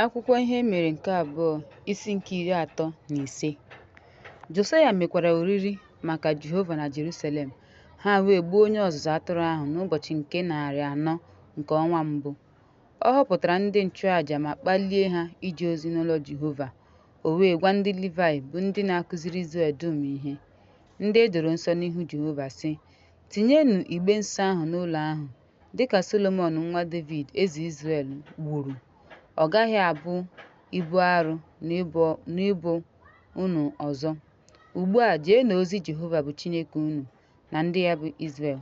Akwụkwọ Ihe E Mere nke Abụọ, isi nke 35. Josaya mekwara oriri maka Jehova na Jeruselem, ha wee gbuo onye ọzụzụ atụrụ ahụ n'ụbọchị nke 400 nke ọnwa mbụ. Ọ họpụtara ndị nchụaja ma kpalie ha ije ozi n'ụlọ Jehova, o wee gwa ndị Livaị, bụ ndị na-akụziri Izrel dum ihe, ndị e doro nsọ n'ihu Jehova, sị, Tinyenụ Igbe nsọ ahụ n'ụlọ ahụ, dị ka Solomọn nwa Devid eze Izrel wuru, ọ gaghị abụ ibu arụ n'ubu unu ọzọ. Ugbu a, jeenụ ozi Jehova bụ Chineke unu na ndị ya bụ Izrel,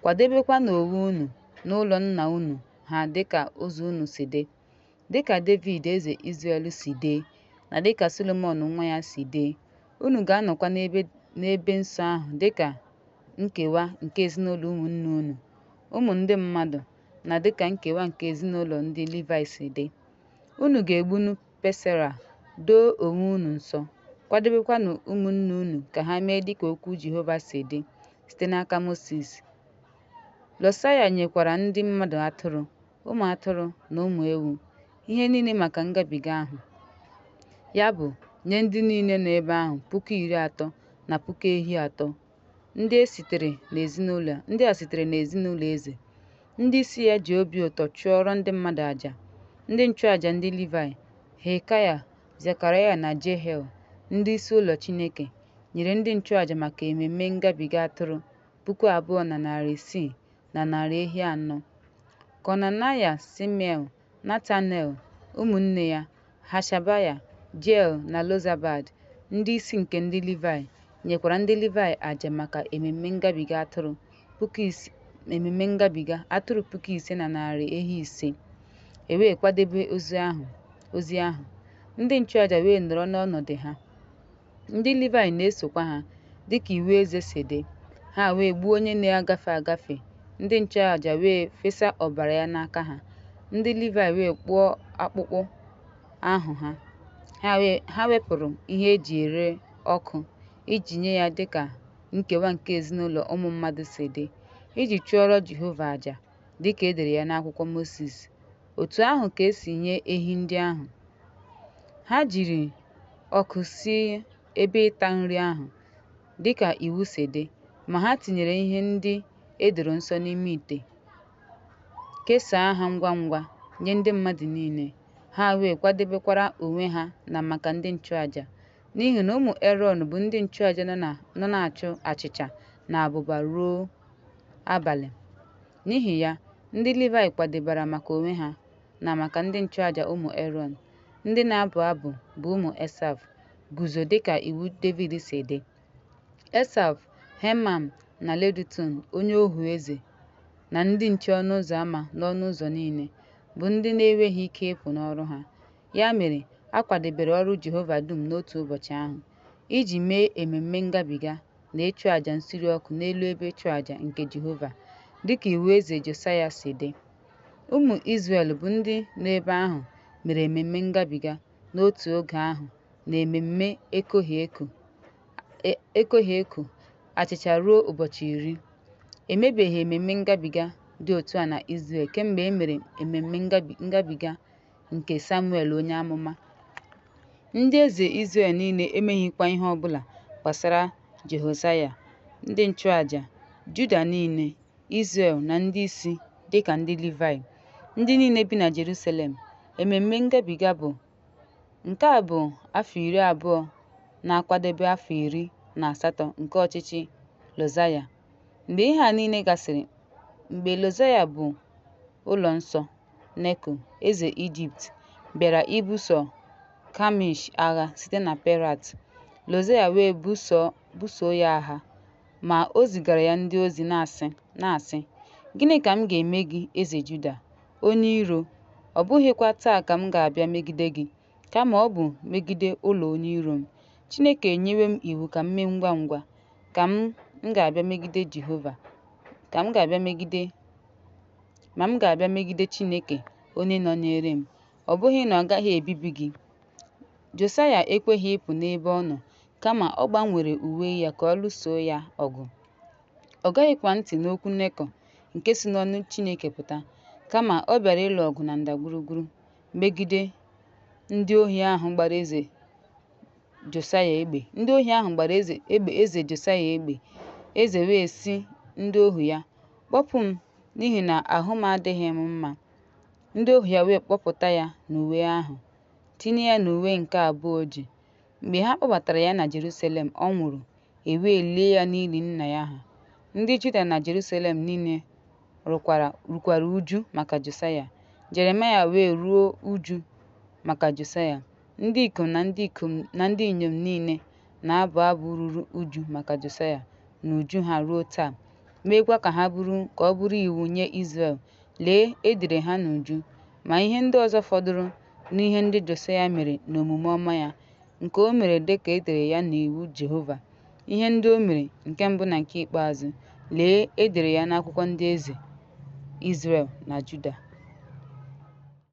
kwadebekwanụ onwe unu na ụlọ nna unu ha dị ka ụzọ unu si dị, dị ka Devid eze Izrel si dee na dị ka Solomọn nwa ya si dee, unu ga-anọkwa n'ebe nsọ ahụ dị ka nkewa nke ezinụlọ ụmụnne unu, ụmụ ndị mmadụ, na dị ka nkewa nke ezinụlọ ndị Livaị si dị. Unu ga-egbunu Pesera, doo onwe unu nsọ, kwadebekwanụ ụmụnne unu ka ha mee dị ka okwu Jehova si dị site n'aka Mosis. Josaya nyekwara ndị mmadụ atụrụ, ụmụ atụrụ na ụmụ ewu, ihe niile maka ngabiga ahụ, ya bụ, nye ndị niile nọ ebe ahụ 30,000 na puku ehi atọ, ndị a sitere n'ezinụlọ eze. Ndị isi ya ji obi ụtọ chụọrọ ndị mmadụ àjà. Ndị nchụaja ndị Livaị, Hilkaya, Zekaraya na Jehiel, ndị isi ụlọ Chineke, nyere ndị nchụaja maka ememme ngabiga atụrụ 2,600 na narị ehi anọ. Konanaya, Shimei, Netanel, ụmụnne ya, Hashabaya, Jeiel na Jozabad, ndị isi nke ndị Livaị, nyekwara ndị Livaị àjà maka ememme ngabiga atụrụ 5,000 na narị ehi 5. E wee kwadebe ozi ahụ, ndị nchụaja wee nọrọ n'ọnọdụ ha, ndị Livaị na-esokwa ha, dị ka iwu eze si dị. Ha wee gbuo onye na-agafe agafe, ndị nchụaja wee fesa ọbara ya n'aka ha, ndị Livaị wee kpụọ akpụkpọ ahụ ha. Ha wepụrụ ihe e ji ere ọkụ iji nye ya dị ka nkewa nke ezinụlọ ụmụ mmadụ si dị, iji chụọrọ Jehova àjà, dị ka e dere ya n'akwụkwọ Mosis. Otú ahụ ka e si nye ehi ndị ahụ. Ha jiri ọkụ sie ebe ịta nri ahụ, dị ka iwu si dị, ma ha tinyere ihe ndị e doro nsọ n'ime ite, kesaa ha ngwa ngwa nye ndị mmadụ niile. Ha wee kwadebekwara onwe ha na maka ndị nchụaja, n'ihi na ụmụ Erọn bụ ndị nchụaja nọ na-achụ achịcha na abụba ruo abalị. N'ihi ya, ndị Livaị kwadebere maka onwe ha na maka ndị nchụaja ụmụ Erọn, ndị na-abụ abụ, bụ ụmụ Esaf, guzo dị ka iwu Devid si dị. Esaf, Heman na Jedutun onye ohu eze, na ndị nche ọnụ ụzọ ama n'ọnụ ụzọ niile, bụ ndị na-enweghị ike ịpụ n'ọrụ ha. Ya mere, a kwadebere ọrụ Jehova dum n'otu ụbọchị ahụ, iji mee ememme ngabiga na ịchụ àjà nsure ọkụ n'elu ebe ịchụàjà nke Jehova, dị ka iwu eze Josaya si dị. Ụmụ Izrel bụ ndị nọ ebe ahụ mere ememme ngabiga n'otu oge ahụ na ememme ekoghị eko achịcha ruo ụbọchị 10. E mebeghị ememme ngabiga dị otu a na Izrel kemgbe e mere ememme ngabiga nke Samuel onye amụma. Ndị eze Izrel niile emeghịkwa ihe ọ bụla gbasara Jehoshaya, ndị nchụaja, Juda niile, Izrel na ndị isi dị ka ndị Livaị, ndị niile bi na Jeruselem. Ememme ngabiga bụ nke a bụ afọ 20 na-akwadebe afọ 18 nke ọchịchị Josaya. Mgbe ihe a niile gasịrị, mgbe Josaya bu ụlọ nsọ, Neko, eze Ijipt, bịara ibuso Kakemish agha site na Perat. Josaya wee buso ya agha, ma o zigara ya ndị ozi na-asị, Gịnị ka m ga-eme gị, eze Juda, onye iro? Ọ bụghịkwa taa ka m ga-abịa megide gị, kama ọ bụ megide ụlọ onye iro m. Chineke enyewo m iwu ka m mee ngwa ngwa, ka m ga-abịa megide Jehova, ka m ga-abịa megide ma m ga-abịa megide Chineke onye nọnyeere m, ọ bụghị na ọ gaghị ebibi gị. Josaya ekweghị ịpụ n'ebe ọ nọ, kama ọ gbanwere uwe ya ka ọ lụso ya ọgụ. Ọ geghịkwa ntị n'okwu Neko nke si n'ọnụ Chineke pụta, kama ọ bịara ịlụ ọgụ na ndagwurugwu megide Ndị ohi ahụ gbara eze Josaya egbe. Ndị ohi ahụ gbara eze egbe eze Josaya egbe. Eze wee sị ndị ohu ya, Kpọpụ m, n'ihi na ahụ m adịghị m mma. Ndị ohu ya wee kpọpụta ya n'uwe ahụ, tinye ya n'uwe nke abụọ o ji. Mgbe ha kpọbatara ya na Jeruselem, ọ nwụrụ, e wee lie ya n'ili nna ya ha. Ndị Juda na Jeruselem niile rukwara uju maka Josaya. Jeremaya wee ruo uju maka Josaya. Ndị ikom na ndị ikom na ndị inyom niile na-abụ abụ ruru uju maka Josaya n'uju ha ruo taa, meekwa ka ọ bụrụ iwu nye Izrel, lee, e dere ha n'uju. Ma ihe ndị ọzọ fọdụrụ n'ihe ndị Josaya mere na omume ọma ya, nke o mere dị ka e dere ya n'iwu Jehova, ihe ndị o mere, nke mbụ na nke ikpeazụ, lee, e dere ya n'akwụkwọ ndị eze Izrel na Juda.